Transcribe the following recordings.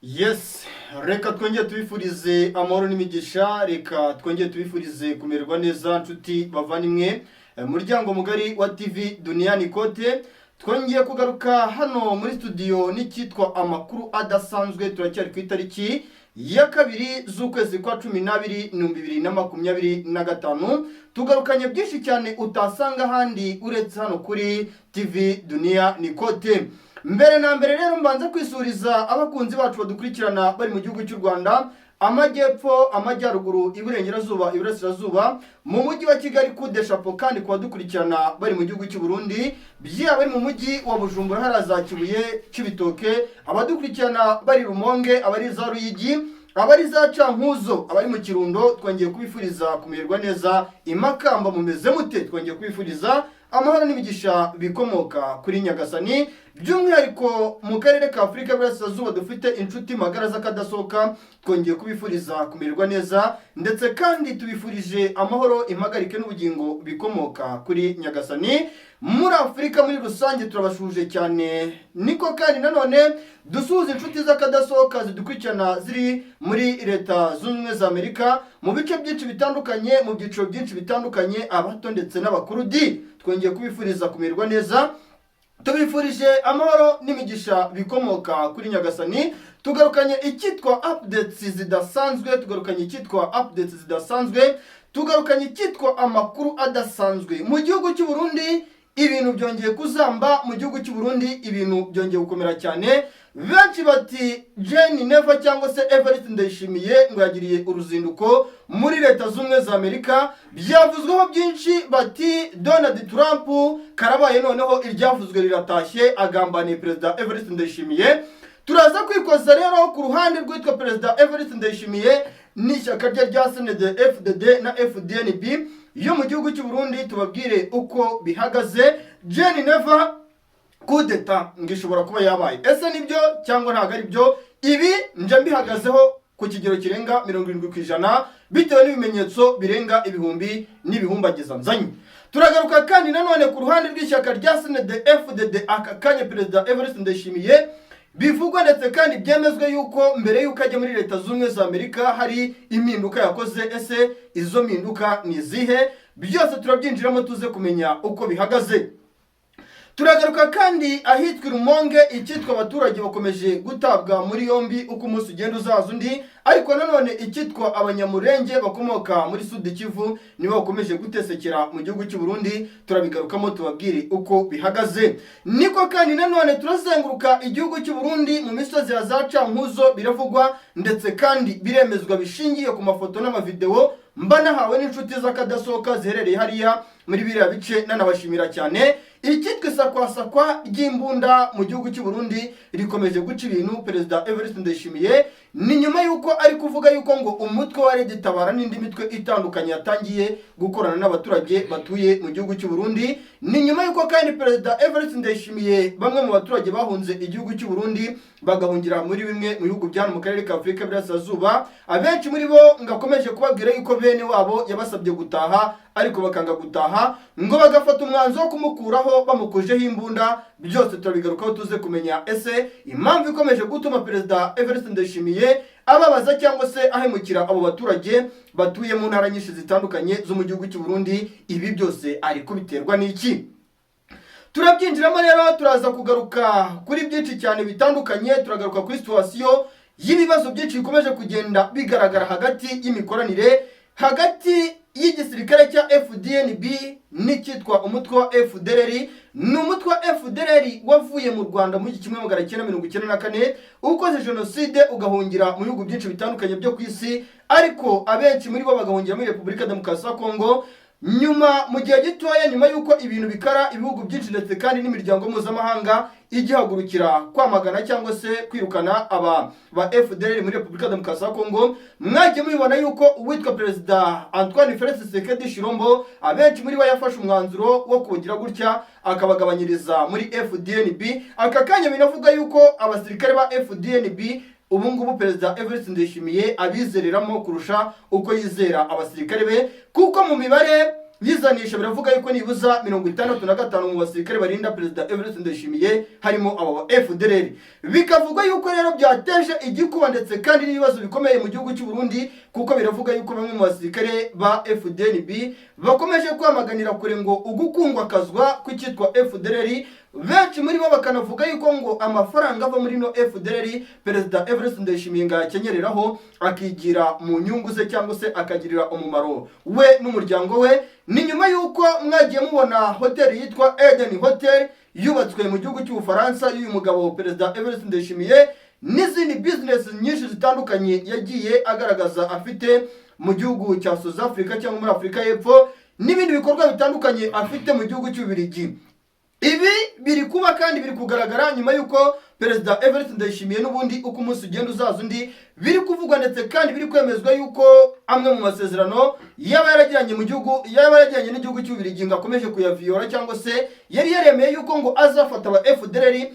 Yes, reka twongere tubifurize amahoro n'imigisha, reka twongere tubifurize kumererwa neza, nshuti bavandimwe, muryango mugari wa TV Duniani Kote. Twongeye kugaruka hano muri studio n'icyitwa amakuru adasanzwe. Turacyari ku itariki ya 2 z'ukwezi kwa 12 2025. Tugarukanye byinshi cyane utasanga ahandi uretse hano kuri TV Dunia Nikote. Mbere na mbere rero, mbanza kwisuriza abakunzi bacu badukurikirana bari mu gihugu cy'u Rwanda, amajyepfo, amajyaruguru, iburengerazuba, iburasirazuba, mu mujyi wa Kigali kudeshapo, kandi ku badukurikirana bari mu gihugu cy'u Burundi, byaba bari mu mujyi wa Bujumbura, hariya za Kibuye, Cibitoke, abadukurikirana bari Rumonge, abari za Ruyigi, abari za Cankuzo, abari mu Kirundo, twongeye kubifuriza kumererwa neza. Imakamba mumeze mute? Twongeye kubifuriza amahoro n'imigisha bikomoka kuri Nyagasani. By'umwihariko mu karere ka Afurika y'Iburasirazuba dufite inshuti magara z'akadasohoka, twongeye kubifuriza kumererwa neza, ndetse kandi tubifurije amahoro, impagarike n'ubugingo bikomoka kuri Nyagasani. Muri Afurika muri rusange turabashuje cyane. Niko kandi nanone dusuhuza inshuti z'akadasohoka zidukurikirana ziri muri Leta Zunze Ubumwe za Amerika, mu bice byinshi bitandukanye, mu byiciro byinshi bitandukanye, abato ndetse n'abakuru di, twongeye kubifuriza kumererwa neza. Tubifurije amahoro n'imigisha bikomoka kuri Nyagasani. Tugarukanye icyitwa updates zidasanzwe, tugarukanye icyitwa updates zidasanzwe, tugarukanye icyitwa amakuru adasanzwe. Mu gihugu cy'u Burundi ibintu byongeye kuzamba, mu gihugu cy'u Burundi ibintu byongeye gukomera cyane. Benshi bati Jane Neva cyangwa se Evariste Ndayishimiye ngo yagiriye uruzinduko muri Leta Z'Ubumwe za Amerika. Byavuzweho byinshi, bati Donald Trump karabaye, noneho iryavuzwe riratashye, agambaniye Perezida Evariste Ndayishimiye. Turaza kwikoza rero ku ruhande rwitwa Perezida Evariste Ndayishimiye n'ishyaka rye rya CNDD FDD na FDNB yo mu gihugu cy'u Burundi, tubabwire uko bihagaze. Jane Neva, kudeta ngo ishobora kuba yabaye. Ese nibyo cyangwa ntabwo ari byo? Ibi nje mbihagazeho ku kigero kirenga 70% bitewe n'ibimenyetso birenga ibihumbi n'ibihumbagiza nzanye. Turagaruka kandi nanone ku ruhande rw'ishyaka rya CNDD FDD. Aka kanya Perezida Evariste Ndayishimiye bivugwa ndetse kandi byemezwe yuko mbere yuko ajya muri Leta Zunze Ubumwe za Amerika hari impinduka yakoze. Ese izo mpinduka ni izihe? Byose turabyinjiramo tuze kumenya uko bihagaze. Turagaruka kandi ahitwa Rumonge, icyitwa abaturage bakomeje gutabwa muri yombi uko umunsi ugenda uzaza undi, ariko nanone icyitwa Abanyamurenge bakomoka muri Sud Kivu nibo bakomeje gutesekera mu gihugu cy'u Burundi. Turabigarukamo tubabwire uko bihagaze. Niko kandi nanone turazenguruka igihugu cy'u Burundi mu misozi ya za Cankuzo. Biravugwa ndetse kandi biremezwa bishingiye ku mafoto n'amavideo mba nahawe n'inshuti z'akadasohoka ziherereye hariya muri biriya bice, nanabashimira cyane. Icyitwa isakwasakwa ry'imbunda mu gihugu cy'u Burundi rikomeje guca ibintu. Perezida Evariste Ndayishimiye ni nyuma y'uko ari kuvuga yuko ngo umutwe wa Red Tabara n'indi mitwe itandukanye yatangiye gukorana n'abaturage batuye mu gihugu cy'u Burundi. Ni nyuma y'uko kandi Perezida Evariste Ndayishimiye, bamwe mu baturage bahunze igihugu cy'u Burundi bagahungira muri bimwe mu bihugu bya hano mu karere ka Afurika y'Iburasirazuba, abenshi muri bo ngo akomeje kubabwira yuko bene wabo yabasabye gutaha ariko bakanga gutaha, ngo bagafata umwanzuro wo kumukuraho bamukujeho imbunda. Byose turabigarukaho tuze kumenya ese impamvu ikomeje gutuma Perezida Evariste Ndayishimiye ababaza cyangwa se ahemukira abo baturage batuye mu ntara nyinshi zitandukanye zo mu gihugu cy'u Burundi. Ibi byose ari kubiterwa n'iki? Turabyinjiramo rero, turaza kugaruka kuri byinshi cyane bitandukanye. Turagaruka kuri situation y'ibibazo byinshi bikomeje kugenda bigaragara hagati y'imikoranire hagati y'igisirikare cya FDNB n'icyitwa umutwe wa FDLR. Ni umutwe wa FDLR wavuye mu Rwanda mu 1994, ukoze jenoside, ugahungira mu bihugu byinshi bitandukanye byo ku isi, ariko abenshi muri bo bagahungira muri Repubulika Demokarasi ya Kongo. Nyuma, mu gihe gitoya nyuma y'uko ibintu bikara, ibihugu byinshi ndetse kandi n'imiryango mpuzamahanga igihagurukira kwamagana cyangwa se kwirukana aba ba FDLR muri Repubulika Demokarasi ya Kongo, mwagiye mubibona yuko uwitwa Perezida Antoine Felix Tshisekedi Tshilombo abenshi muri bo yafashe umwanzuro wo kugira gutya akabagabanyiriza muri FDNB. Aka kanya binavuga yuko abasirikare ba FDNB ubu ngubu Perezida Evariste Ndayishimiye abizereramo kurusha uko yizera abasirikare be, kuko mu mibare yizanisha biravuga yuko nibuza 65 mu basirikare barinda Perezida Evariste Ndayishimiye harimo aba ba FDLR. Bikavugwa yuko rero byateje igikuba ndetse kandi n'ibibazo bikomeye mu gihugu cy'u Burundi, kuko biravuga yuko bamwe mu basirikare ba FDNB bakomeje kwamaganira kure ngo ugukungwakazwa kw'icyitwa FDLR. Benshi muri bo bakanavuga yuko ngo amafaranga ava muri no FDLR Perezida Evariste Ndayishimiye ngo ayakenyereraho akigira mu nyungu ze cyangwa se akagirira umumaro we n'umuryango we. Ni nyuma y'uko mwagiye mubona hoteli yitwa Eden Hotel yubatswe mu gihugu cy'Ubufaransa y'uyu mugabo Perezida Evariste Ndayishimiye, n'izindi business nyinshi zitandukanye yagiye agaragaza afite mu gihugu cya South Africa cyangwa muri Afurika y'Epfo, n'ibindi bikorwa bitandukanye afite mu gihugu cy'Ububiligi. Ibi biri kuba kandi biri kugaragara nyuma y'uko Perezida Evariste Ndayishimiye n'ubundi uko umunsi ugenda uzaza undi, biri kuvugwa ndetse kandi biri kwemezwa yuko amwe mu masezerano yaba yaragiranye mu gihugu, yaba yaragiranye n'igihugu cy'Ububiligi, ngo akomeje kuyaviyora, cyangwa se yari yaremeye yuko ngo azafata aba FDLR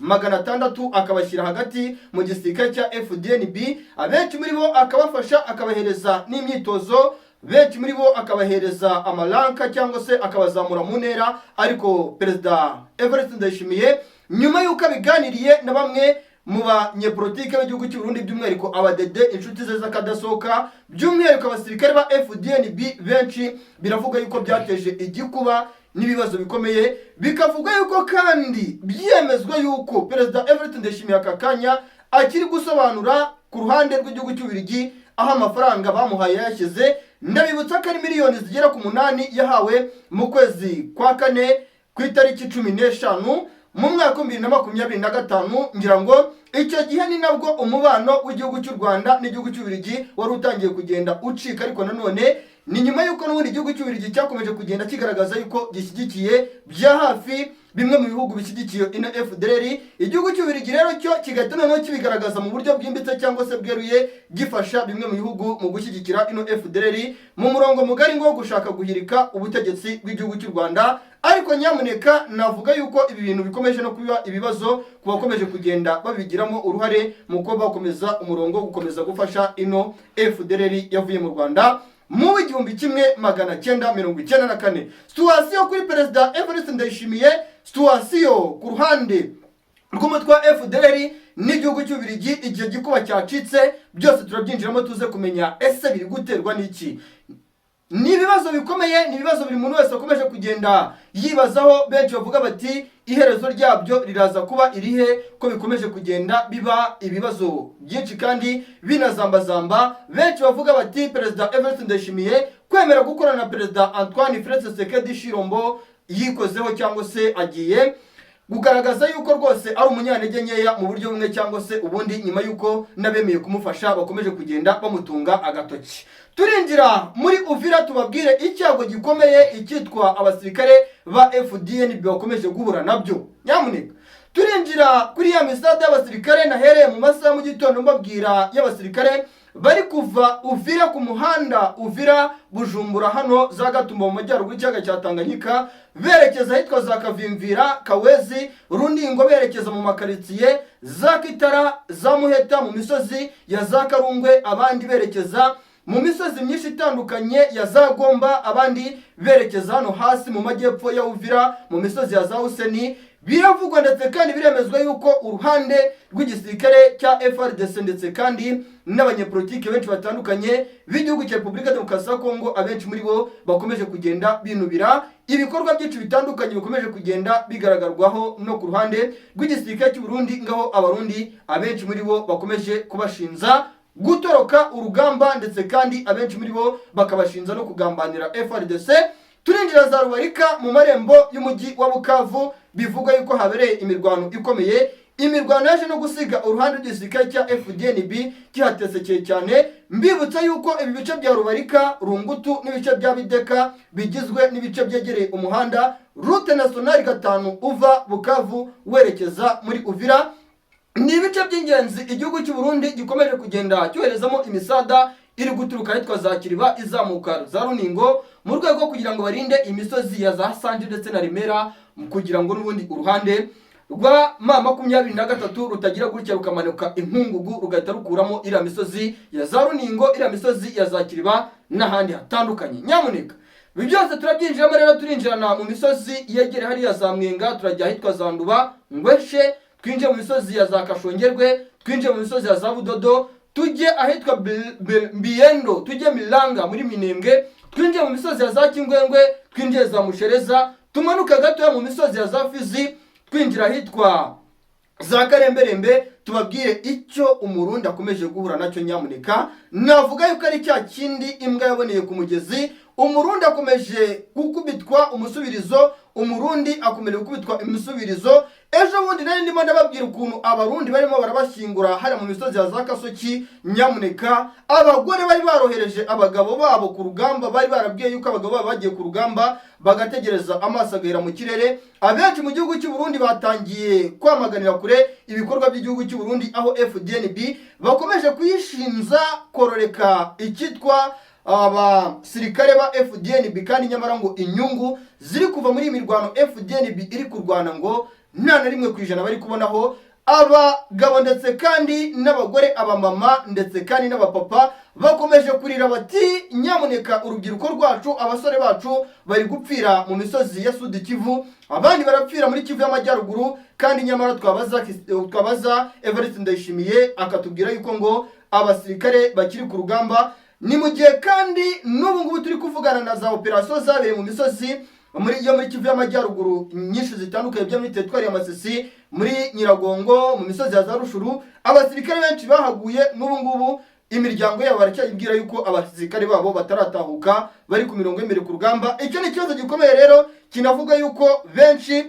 6600 akabashyira hagati mu gisirikare cya FDNB, abenshi muri bo akabafasha, akabahereza n'imyitozo, benshi muri bo akabahereza amaranka cyangwa se akabazamura mu ntera. Ariko Perezida Evariste Ndayishimiye, nyuma y'uko abiganiriye na bamwe mu banyepolitike b'igihugu cy'u Burundi, by'umwihariko abadede inshuti ze z'akadasohoka, by'umwihariko abasirikare ba FDNB benshi, biravuga yuko byateje igikuba n'ibibazo bikomeye. Bikavuga yuko kandi byemezwa yuko Perezida Evariste Ndayishimiye aka kanya akiri gusobanura ku ruhande rw'igihugu cy'Ububiligi aho amafaranga bamuhaye yayashyize. Ndabibutsa ko ari miliyoni zigera ku 8 yahawe mu kwezi kwa kane ku itariki 15 mu mwaka wa 2025. Ngira ngo icyo gihe ni nabwo umubano w'igihugu cy'u Rwanda n'igihugu cy'Ububiligi wari utangiye kugenda ucika, ariko nanone ni nyuma y'uko n'ubundi igihugu cy'Ububiligi cyakomeje kugenda kigaragaza yuko gishyigikiye bya hafi bimwe mu bihugu bishyigikiye ino FDLR. Igihugu cy'Ububiligi rero cyo kigahita noneho kibigaragaza mu buryo bwimbitse cyangwa se bweruye, gifasha bimwe mu bihugu mu gushyigikira ino FDLR mu murongo mugari ngo wo gushaka guhirika ubutegetsi bw'igihugu cy'u Rwanda. Ariko nyamuneka navuga yuko ibi bintu bikomeje no kuba ibibazo ku bakomeje kugenda babigiramo uruhare mu kuba bakomeza umurongo wo gukomeza gufasha ino FDLR yavuye mu Rwanda mu 1994. Situation kuri Perezida Evariste Ndayishimiye, situation ku ruhande rw'umutwe wa FDLR n'igihugu cy'Ububiligi, igihe gikuba cyacitse, byose turabyinjiramo tuze kumenya ese biri guterwa n'iki. Ni ibibazo bikomeye, ni ibibazo buri muntu wese akomeje kugenda yibazaho. Benshi bavuga bati iherezo ryabyo riraza kuba irihe, ko bikomeje kugenda biba ibibazo byinshi kandi binazambazamba? Benshi bavuga bati Perezida Evariste Ndayishimiye kwemera gukorana na Perezida Antoine Felix Tshisekedi Tshilombo yikozeho cyangwa se agiye kugaragaza yuko rwose ari umunyantege nkeya mu buryo bumwe cyangwa se ubundi, nyuma yuko n'abemeye kumufasha bakomeje kugenda bamutunga agatoki. Turinjira muri Uvira tubabwire icyago gikomeye icyitwa abasirikare ba FDNB bakomeje guhura nabyo. Nyamuneka turinjira kuri ya misade y'abasirikare nahereye mu masaha ya mu gitondo mbabwira, y'abasirikare bari kuva Uvira ku muhanda Uvira Bujumbura, hano za Gatumba mu majyaruguru y'ikiyaga cya Tanganyika, berekeza ahitwa za Kavimvira, Kawezi, Runingo, berekeza mu makaritsiye za Kitara, za Muheta, mu misozi ya za Karungwe, abandi berekeza mu misozi myinshi itandukanye ya za Gomba, abandi berekeza hano hasi mu majyepfo ya Uvira mu misozi ya za Useni. Biravugwa ndetse kandi biremezwa yuko uruhande rw'igisirikare cya FARDC ndetse kandi n'abanyepolitike benshi batandukanye b'igihugu cya Repubulika Demokarasi ya Kongo, abenshi muri bo bakomeje kugenda binubira ibikorwa byinshi bitandukanye bikomeje kugenda bigaragarwaho no ku ruhande rw'igisirikare cy'u Burundi, ngaho Abarundi abenshi muri bo bakomeje kubashinza gutoroka urugamba, ndetse kandi abenshi muri bo bakabashinza no kugambanira FARDC. Turinjira za Rubarika mu marembo y'umujyi wa Bukavu, bivugwa yuko habereye imirwano ikomeye, imirwano yaje no gusiga uruhande rw'igisirikare cya FDNB kihatesekeye cyane. Mbibutsa yuko ibi bice bya Rubarika, Rungutu n'ibice bya Bideka bigizwe n'ibice byegereye umuhanda route nationale 5 uva Bukavu werekeza muri Uvira, ni ibice by'ingenzi igihugu cy'u Burundi gikomeje kugenda cyoherezamo imisada iri guturuka ahitwa za Kiriba izamuka za Runingo, mu rwego rwo kugira ngo barinde imisozi ya za Sanje ndetse na Remera, kugira ngo n'ubundi uruhande rwa M23 rutagira gutya rukamanuka inkungugu, rugahita rukuramo iriya misozi ya za Runingo, iriya misozi ya za Kiriba n'ahandi hatandukanye. Nyamuneka, ibi byose turabyinjiramo rero. Turinjirana mu misozi yegereye hariya za Mwenga, turajya ahitwa za Nduba Ngweshe, twinjiye mu misozi ya za Kashongerwe, twinjiye mu misozi ya za Budodo, tujye ahitwa Mbiyendo, tujye Milanga muri Minembwe, twinjiye mu misozi ya za Kingwengwe, twinjiye za Mushereza, tumanuka gatoya mu misozi ya za Fizi, twinjira ahitwa za Karemberembe, tubabwire icyo Umurundi akomeje guhura nacyo. Nyamuneka, navuga yuko ari cya kindi imbwa yaboneye ku mugezi. Umurundi akomeje gukubitwa umusubirizo, Umurundi akomeje gukubitwa imisubirizo. Ejo bundi nari ndimo ndababwira ukuntu Abarundi barimo barabashyingura hariya mu misozi ya za Kasoki. Nyamuneka, abagore bari barohereje abagabo babo ku rugamba, bari barabwiye yuko abagabo babo bagiye ku rugamba, bagategereza amaso agahera mu kirere. Abenshi mu gihugu cy'u Burundi batangiye kwamaganira kure ibikorwa by'igihugu cy'u Burundi, aho FDNB bakomeje kuyishinza kororeka icyitwa abasirikare ba FDNB, kandi nyamara ngo inyungu ziri kuva muri iyi mirwano FDNB iri kurwana ngo nta na 1% bari kubonaho. Abagabo ndetse kandi n'abagore, abamama ndetse kandi n'abapapa bakomeje kurira bati: "Nyamuneka, urubyiruko rwacu, abasore bacu bari gupfira mu misozi ya Sud Kivu, abandi barapfira muri Kivu y'Amajyaruguru, kandi nyamara twabaza Evariste Ndayishimiye akatubwira yuko ngo abasirikare bakiri ku rugamba." Ni mu gihe kandi n'ubu ngubu turi kuvugana na za operasiyo zabereye mu misozi muri Kivu y'Amajyaruguru nyinshi zitandukanye, byo muri teritwari ya Masisi, muri Nyiragongo, mu misozi ya za Rushuru, abasirikare benshi bahaguye. N'ubu ngubu imiryango yabo baracyayibwira yuko abasirikare babo bataratahuka, bari ku mirongo y'imbere ku rugamba. Icyo ni ikibazo gikomeye rero, kinavuga yuko benshi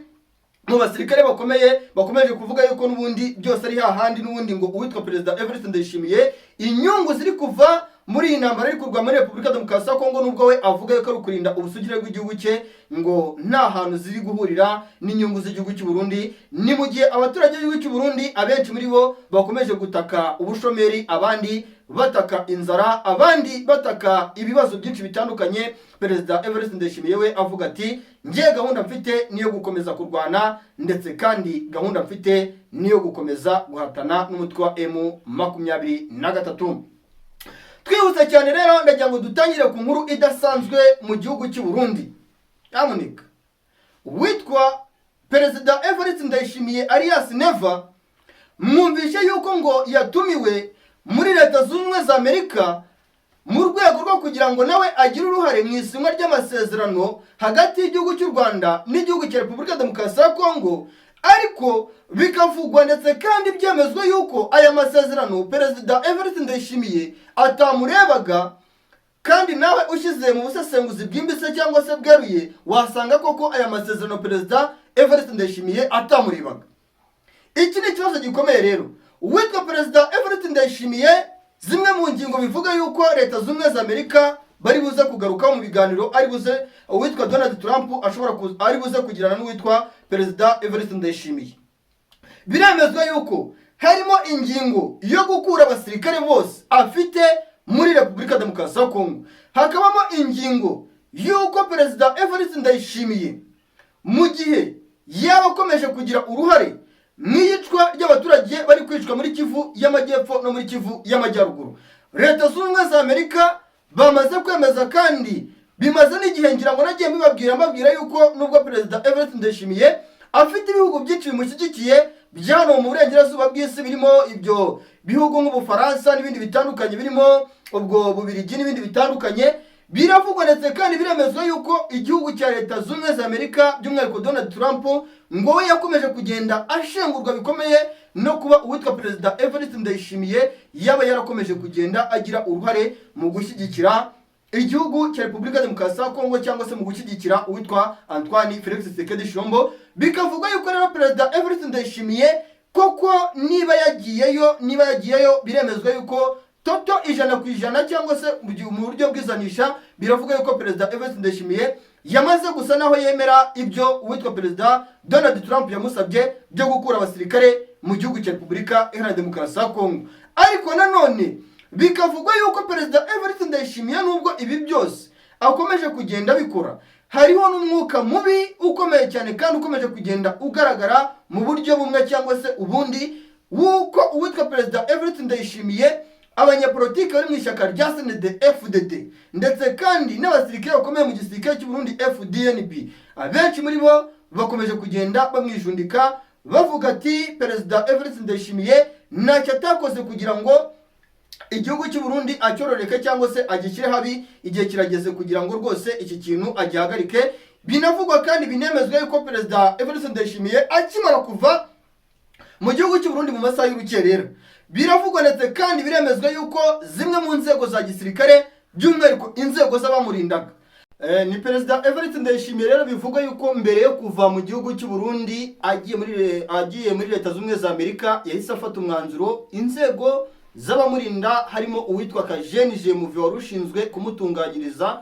mu basirikare bakomeye bakomeje kuvuga yuko n'ubundi byose ari hahandi, n'ubundi ngo uwitwa Perezida Evariste Ndayishimiye, inyungu ziri kuva muri iyi ntambara iri kurwa muri Repubulika Demokarasi ya Kongo, nubwo we avuga yuko ari ukurinda ubusugire bw'igihugu cye, ngo nta hantu ziri guhurira n'inyungu z'igihugu cy'u Burundi. Ni mu gihe abaturage b'igihugu cy'u Burundi abenshi muri bo bakomeje gutaka ubushomeri, abandi bataka inzara, abandi bataka ibibazo byinshi bitandukanye. Perezida Evariste Ndayishimiye we avuga ati: "Ngiye gahunda mfite niyo gukomeza kurwana, ndetse kandi gahunda mfite niyo gukomeza guhatana n'umutwe wa M23." Twihuse cyane rero, ndagira ngo dutangire ku nkuru idasanzwe mu gihugu cy'u Burundi. Nyamuneka, witwa Perezida Evariste Ndayishimiye alias Neva, mwumvishe yuko ngo yatumiwe muri Leta Zunze Ubumwe za Amerika mu rwego rwo kugira ngo nawe agire uruhare mu isinywa ry'amasezerano hagati y'igihugu cy'u Rwanda n'igihugu cya Repubulika Demokarasi ya Kongo. Ariko bikavugwa ndetse kandi byemezwa yuko aya masezerano Perezida Evariste Ndayishimiye atamurebaga. Kandi nawe ushyize mu busesenguzi bwimbitse cyangwa se bweruye, wasanga koko aya masezerano Perezida Evariste Ndayishimiye atamurebaga. Iki ni ikibazo gikomeye rero. Uwitwa Perezida Evariste Ndayishimiye, zimwe mu ngingo bivuga yuko Leta Zunze Ubumwe za Amerika bari buze kugarukaho mu biganiro ari buze uwitwa Donald Trump ashobora ari buze kugirana n'uwitwa Perezida Evariste Ndayishimiye, biremezwa yuko harimo ingingo yo gukura abasirikare bose afite muri Repubulika Demokarasi ya Kongo, hakabamo ingingo y'uko Perezida Evariste Ndayishimiye, mu gihe yaba akomeje kugira uruhare mu iyicwa ry'abaturage bari kwicwa muri Kivu y'Amajyepfo no muri Kivu y'Amajyaruguru, Leta Zunze Ubumwe za Amerika bamaze kwemeza, kandi bimaze n'igihe ngira ngo nagiye mbibabwira, mbabwira yuko nubwo Perezida Evariste Ndayishimiye afite ibihugu byinshi bimushyigikiye bya hano mu burengerazuba bw'isi, birimo ibyo bihugu nk'Ubufaransa n'ibindi bitandukanye, birimo ubwo Bubirigi n'ibindi bitandukanye, biravugwa ndetse kandi biremezwa yuko igihugu cya Leta Zunze Ubumwe za Amerika, by'umwihariko Donald Trump, ngo we yakomeje kugenda ashengurwa bikomeye no kuba uwitwa Perezida Evariste Ndayishimiye yaba yarakomeje kugenda agira uruhare mu gushyigikira igihugu cya Repubulika Demokarasi ya Kongo, cyangwa se mu gushyigikira uwitwa Antoine Felix Tshisekedi Tshilombo. Bikavugwa yuko rero Perezida Evariste Ndayishimiye koko niba yagiyeyo, biremezwa yuko toto 100%, cyangwa se mu buryo bw'izanisha, biravuga yuko Perezida Evariste Ndayishimiye yamaze gusa naho yemera ibyo uwitwa Perezida Donald Trump yamusabye byo gukura abasirikare mu gihugu cya Repubulika Iharanira Demokarasi ya Kongo. Ariko nanone bikavugwa yuko Perezida Evariste Ndayishimiye, nubwo ibi byose akomeje kugenda abikora, Hariho n'umwuka mubi ukomeye cyane kandi ukomeje kugenda ugaragara mu buryo bumwe cyangwa se ubundi, w'uko uwitwa Perezida Evariste Ndayishimiye, abanyapolitiki bari mu ishyaka rya CNDD FDD, ndetse kandi n'abasirikare bakomeye mu gisirikare cy'u Burundi FDNB, abenshi muri bo bakomeje kugenda bamwijundika, bavuga ati Perezida Evariste Ndayishimiye ntacyo atakoze kugira ngo igihugu cy'u Burundi acyororeke cyangwa se agishyire habi. Igihe kirageze kugira ngo rwose iki kintu agihagarike. Binavugwa kandi binemezwa yuko Perezida Evariste Ndayishimiye akimara kuva mu gihugu cy'u Burundi mu masaha y'urukerera, biravugwa ndetse kandi biremezwa yuko zimwe mu nzego za gisirikare, by'umwihariko inzego z'abamurindaga, ni Perezida Evariste Ndayishimiye rero bivugwa yuko mbere yo kuva mu gihugu cy'u Burundi agiye muri Leta Zunze Ubumwe za Amerika, yahise afata umwanzuro inzego z'abamurinda, harimo uwitwa Kajeni Jemuve wari ushinzwe kumutunganyiriza,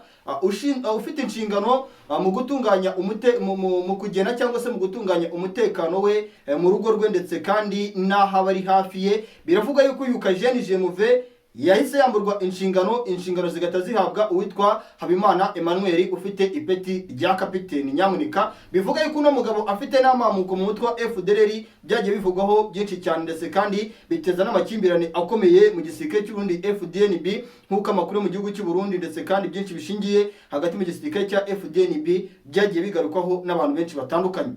ufite inshingano mu gutunganya umute mu kugena cyangwa se mu gutunganya umutekano we mu rugo rwe ndetse kandi n'aho aba ari hafi ye. Biravugwa yuko uyu Kajeni Jemuve yahise yamburwa inshingano, inshingano zigahita zihabwa uwitwa Habimana Emmanuel ufite ipeti rya kapiteni. Nyamuneka, bivuga yuko uno mugabo afite n'amamuko mu mutwe wa FDLR. Byagiye bivugwaho byinshi cyane ndetse kandi biteza n'amakimbirane akomeye mu gisirikare cy'u Burundi FDNB, nk'uko amakuru yo mu gihugu cy'u Burundi ndetse kandi byinshi bishingiye hagati mu gisirikare cya FDNB byagiye bigarukwaho n'abantu benshi batandukanye.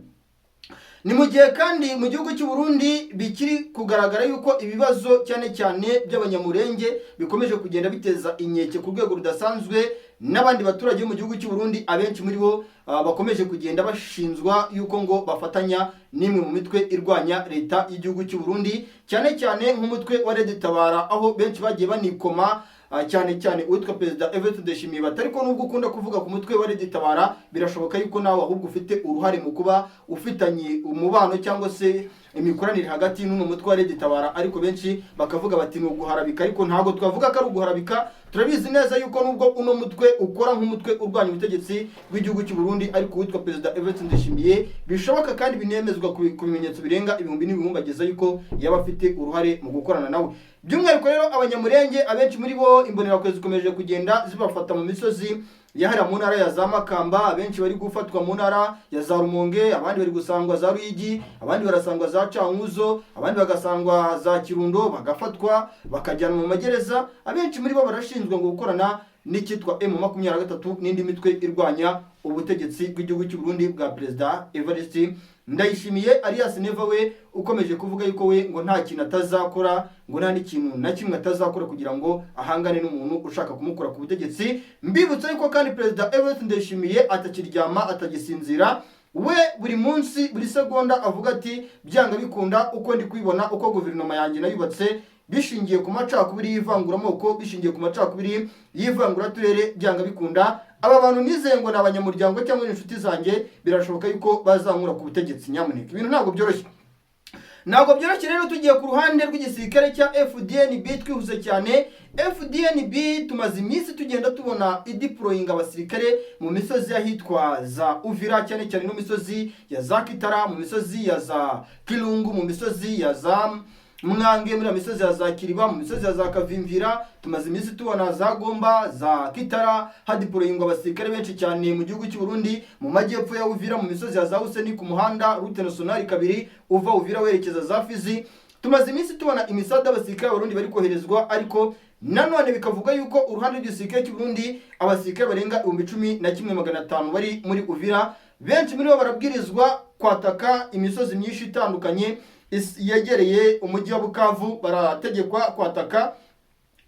Ni mu gihe kandi mu gihugu cy'u Burundi bikiri kugaragara yuko ibibazo cyane cyane by'Abanyamurenge bikomeje kugenda biteza inkeke ku rwego rudasanzwe, n'abandi baturage bo mu gihugu cy'u Burundi, abenshi muri bo bakomeje kugenda bashinzwa yuko ngo bafatanya n'imwe mu mitwe irwanya leta y'igihugu cy'u Burundi, cyane cyane nk'umutwe wa Red Tabara, aho benshi bagiye banikoma cyane cyane uwitwa Perezida Evariste Ndayishimiye bati: "Ariko nubwo ukunda kuvuga ku mutwe wa Red Tabara, birashoboka yuko nawe ahubwo ufite uruhare mu kuba ufitanye umubano cyangwa se imikoranire hagati n'uno mutwe wa Red Tabara." Ariko benshi bakavuga bati ni uguharabika, ariko ntabwo twavuga ko ari uguharabika. Turabizi neza yuko nubwo uno mutwe ukora nk'umutwe urwanya ubutegetsi bw'igihugu cy'u Burundi, ariko uwitwa Perezida Evariste Ndayishimiye bishoboka kandi binemezwa ku bimenyetso birenga ibihumbi n'ibihumbi ageza yuko yaba afite uruhare mu gukorana nawe. By'umwihariko rero Abanyamurenge, abenshi muri bo Imbonerakure zikomeje kugenda zibafata mu misozi yahariya mu ntara ya za Makamba. Abenshi bari gufatwa mu ntara ya za Rumonge, abandi bari gusangwa za Ruyigi, abandi barasangwa za Cankuzo, abandi bagasangwa za Kirundo, bagafatwa bakajyanwa mu magereza. Abenshi muri bo barashinzwe ngo gukorana n'icyitwa M23 n'indi mitwe irwanya ubutegetsi bw'igihugu cy'u Burundi bwa Perezida Evariste Ndayishimiye alias Neva, we ukomeje kuvuga yuko we ngo nta kintu atazakora, ngo nta n'ikintu na kimwe atazakora kugira ngo ahangane n'umuntu ushaka kumukura ku butegetsi. Mbibutsa yuko kandi Perezida Evariste Ndayishimiye atakiryama, atagisinzira. We buri munsi, buri segonda avuga ati: "Byanga bikunda, uko ndi kubibona, uko guverinoma yanjye nayubatse bishingiye ku macakubiri y'ivanguramoko, bishingiye ku macakubiri y'ivanguraturere, byanga bikunda aba bantu nizeye ngo ni abanyamuryango cyangwa ni inshuti zanjye, birashoboka yuko bazankura ku butegetsi." Nyamuneka, ibintu ntabwo byoroshye, ntabwo byoroshye. Rero tugiye ku ruhande rw'igisirikare cya FDNB twihuse cyane, FDNB tumaze iminsi tugenda tubona ideployinga abasirikare mu misozi y'ahitwa za Uvira, cyane cyane no misozi ya za Kitara, mu misozi ya za Kirungu, mu misozi ya za Mwange, muri misozi ya za Kiriba, mu misozi ya za Kavimvira. Tumaze iminsi tubona za Gomba, za Kitara hadeployingwa abasirikare benshi cyane mu gihugu cy'u Burundi, mu majyepfo ya Uvira, mu misozi ya za Useni, ku muhanda route nationale 2 uva Uvira werekeza za Fizi. Tumaze iminsi tubona imisada y'abasirikare b'Abarundi bari koherezwa, ariko nanone bikavuga yuko uruhande rw'igisirikare cy'u Burundi abasirikare barenga 11,500 bari muri Uvira. Benshi muri bo barabwirizwa kwataka imisozi myinshi itandukanye yegereye umujyi wa Bukavu. Barategekwa kwataka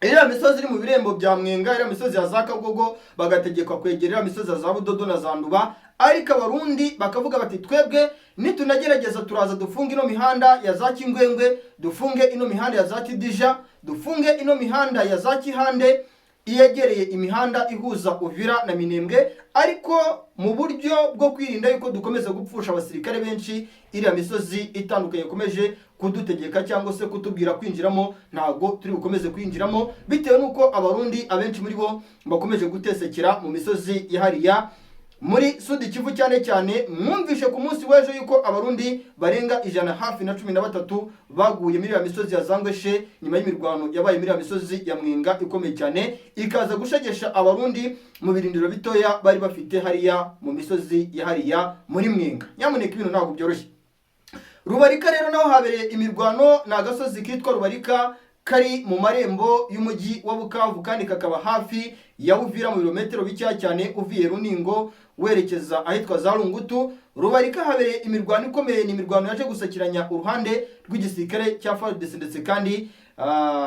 iriya misozi iri mu birembo bya Mwenga, iriya misozi ya za Kagogo, bagategekwa kwegera iriya misozi ya za Budodo na za Nduba. Ariko Abarundi bakavuga bati: "Twebwe nitunagerageza turaza dufunge ino mihanda ya za Kingwengwe, dufunge ino mihanda ya za Kidija, dufunge ino mihanda ya za Kihande iyegereye imihanda ihuza Uvira na Minembwe, ariko mu buryo bwo kwirinda yuko dukomeza gupfusha abasirikare benshi, iriya misozi itandukanye ikomeje kudutegeka cyangwa se kutubwira kwinjiramo, ntabwo turi bukomeze kwinjiramo," bitewe n'uko Abarundi abenshi muri bo bakomeje gutesekera mu misozi yahariya. Muri Sud Kivu cyane cyane, mwumvishe ku munsi w'ejo yuko Abarundi barenga 100 hafi na 13 baguye muri ya misozi ya Zangweshe, nyuma y'imirwano yabaye muri ya misozi ya Mwenga ikomeye cyane, ikaza gushegesha Abarundi mu birindiro bitoya bari bafite hariya mu misozi ya hariya muri Mwenga. Nyamuneka, ibintu ntabwo byoroshye. Rubarika rero naho habereye imirwano. Ni agasozi kitwa Rubarika kari mu marembo y'umujyi wa Bukavu, kandi kakaba hafi ya Uvira, mu birometero bikeya cyane uvuye Runingo werekeza ahitwa za Rungutu. Rubarika habereye imirwano ikomeye. Ni imirwano yaje gusakiranya uruhande rw'igisirikare cya FARDC ndetse kandi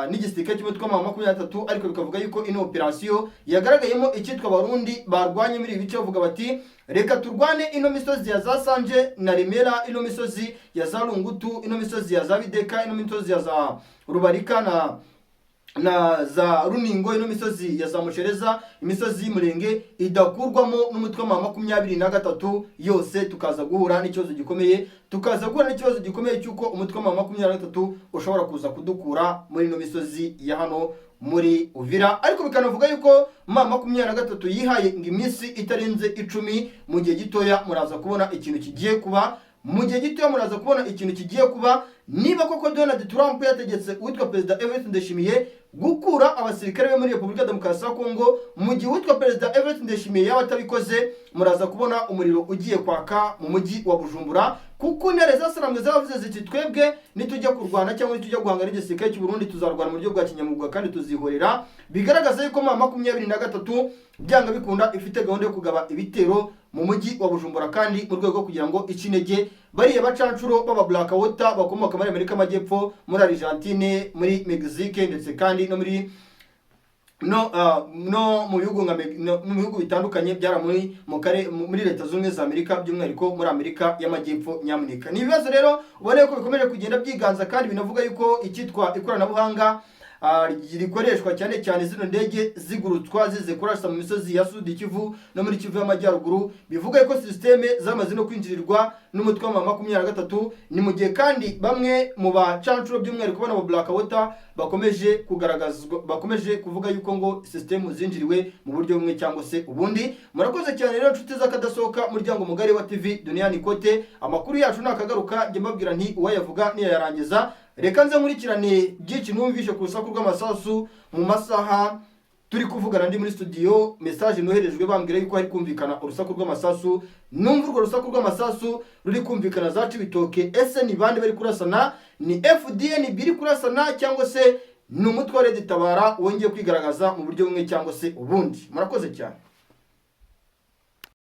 n'igisirikare cy'umutwe wa 23. Ariko bikavuga yuko ino operasiyo yagaragayemo icyitwa Abarundi barwanye muri ibi bice, bavuga bati: "Reka turwane ino misozi ya za Sanje na Remera, ino misozi ya za Rungutu, ino misozi ya za Bideka, ino misozi ya za Rubarika na za Runingo, ino misozi ya za Mushereza, imisozi y'Umurenge idakurwamo n'umutwe wa 23 yose, tukaza guhura n'ikibazo gikomeye, tukaza guhura n'ikibazo gikomeye cy'uko umutwe wa 23 ushobora kuza kudukura muri ino misozi ya hano muri Uvira." Ariko bikanavuga yuko M23 yihaye ngo iminsi itarenze 10. Mu gihe gitoya muraza kubona ikintu kigiye kuba. Mu gihe gitoya muraza kubona ikintu kigiye kuba, niba koko Donald Trump yategetse uwitwa Perezida Evariste Ndayishimiye gukura abasirikare be muri Repubulika Demokarasi ya Kongo. Mu gihe uwitwa Perezida Evariste Ndayishimiye yaba atabikoze, muraza kubona umuriro ugiye kwaka mu mujyi wa Bujumbura, kuko intare zasaramwe zaravuze ziti: "Twebwe nitujya kurwana cyangwa nitujya guhangana n'igisirikare cy'u Burundi, tuzarwana mu buryo bwa kinyamwuga kandi tuzihorera." Bigaragaza yuko M23 byanga bikunda ifite gahunda yo kugaba ibitero mu mujyi wa Bujumbura, kandi mu rwego rwo kugira ngo ice intege bariya bacancuro b'aba Black Water bakomoka muri Amerika y'Amajyepfo, muri Argentine, muri Mexique, ndetse kandi no muri no mu bihugu nka no, mu bihugu bitandukanye byara muri mu kare muri Leta Zunze Ubumwe za Amerika, by'umwihariko muri Amerika y'Amajyepfo. Nyamuneka, ni ibibazo rero ubona ko bikomeje kugenda byiganza, kandi binavuga yuko icyitwa ikoranabuhanga rikoreshwa cyane cyane zino ndege zigurutswa zize kurasa mu misozi ya Sud Kivu no muri Kivu y'Amajyaruguru, bivuga ko système zamaze no kwinjirirwa n'umutwe wa 23. Ni mu gihe kandi bamwe mu bacancuro, by'umwihariko bano ba Black Water, bakomeje kugaragazwa, bakomeje kuvuga yuko ngo système zinjiriwe mu buryo bumwe cyangwa se ubundi. Murakoze cyane rero, nshuti z'akadasohoka, muryango mugari wa TV Duniani Kote. Amakuru yacu nakagaruka. Njye mbabwira nti uwayavuga niyayarangiza. Reka nze nkurikirane byinshi numvishe ku rusaku rw'amasasu mu masaha turi kuvugana ndi muri studio. Message noherejwe bambwira yuko hari kumvikana urusaku rw'amasasu. Numva urwo rusaku rw'amasasu ruri kumvikana za Cibitoke. Ese ni bande bari kurasana? Ni FDNB iri kurasana, cyangwa se ni umutwe wa Red Tabara wongeye kwigaragaza mu buryo bumwe cyangwa se ubundi? Murakoze cyane.